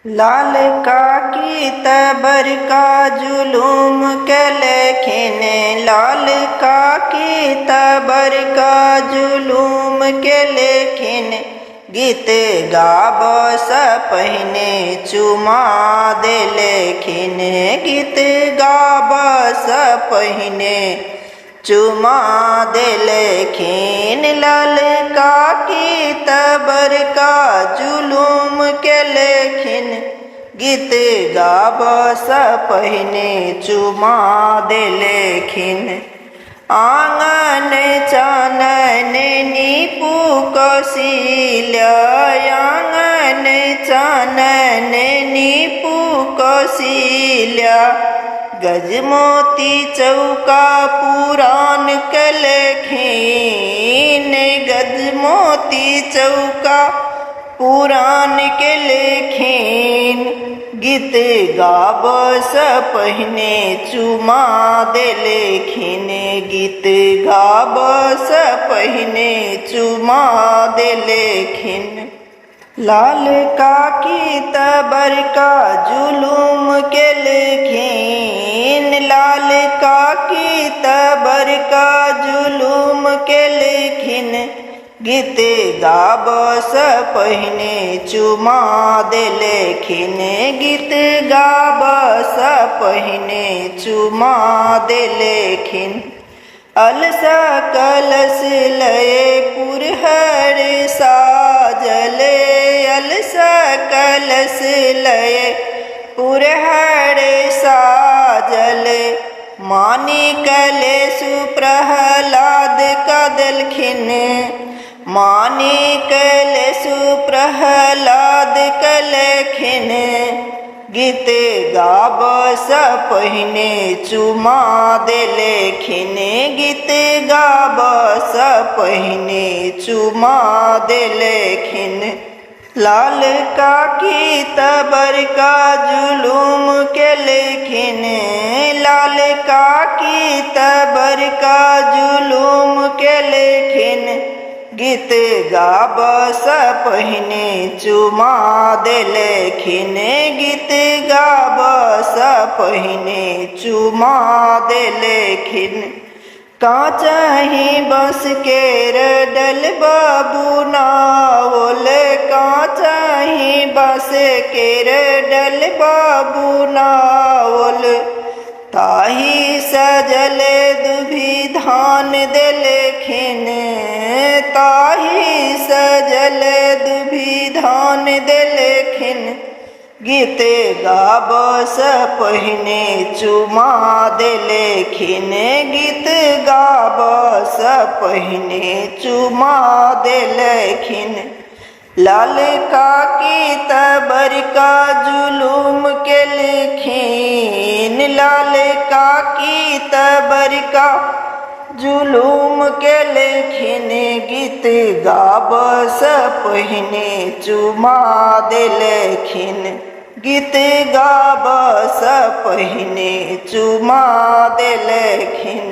लाल काकी तऽ बड़का जुलूम केलखिन, लाल काकी तऽ बड़का जुलूम केलखिन। गीत गाबऽसँ पहिने चुमा देलखिन, गीत गाबऽसँ पहिने चुमा देलखिन। लाल काकी तऽ बड़का जुलूम केलखिन, गीत गाबऽसँ पहिने चुमा देलखिन। आङन चानन नीपू कौशिल्या, आङन चानन नीपू कौशिल्या। गजमोती चौका पुरान केलखिन, गजमोती चौका पुरान केलखिन। गीत गाबऽसँ पहिने चुमा देलखिन, गीत गाबऽसँ पहिने चुमा देलखिन। लाल काकी तऽ बड़का जुलूम केलखिन, लाल काकी तऽ बड़का जुलूम केलखिन। गीत गाबऽसँ पहिने चुमा देलखिन, गीत गाबऽसँ पहिने चुमा देलखिन। अलसा कलश लए पुरहर साजल, अलसा कलश लए पुरहर साजल। मानि कलेशु प्रहलाद कऽ देलखिन, मानि कलेशु प्रहलाद केलखिन। गीत गाबऽसँ पहिने चुमा देलखिन, गीत गाबऽसँ पहिने चुमा देलखिन। लाल काकी तऽ बड़का जुलूम केलखिन, लाल काकी तऽ बड़का जुलूम केलखिन। गीत गाबऽसँ पहिने चुमा देलखिन, गीत गाबऽसँ पहिने चुमा देलखिन। काँचही बस केर डलबा बुनाओल, काँचही बस केर डलबा बुनाओल। ताही सजल दुभि धान देलखिन, ताही सजल दुभि धान देलखिन। गीत गाबऽसँ पहिने चुमा देलखिन, गीत गाबऽसँ पहिने चुमा देलखिन। लाल काकी तऽ बड़का जुलूम केलखिन, लाल काकी तऽ बड़का जुलूम केलखिन। गीत गाबऽसँ पहिने चुमा देलखिन, गीत गाबऽसँ पहिने चुमा देलखिन।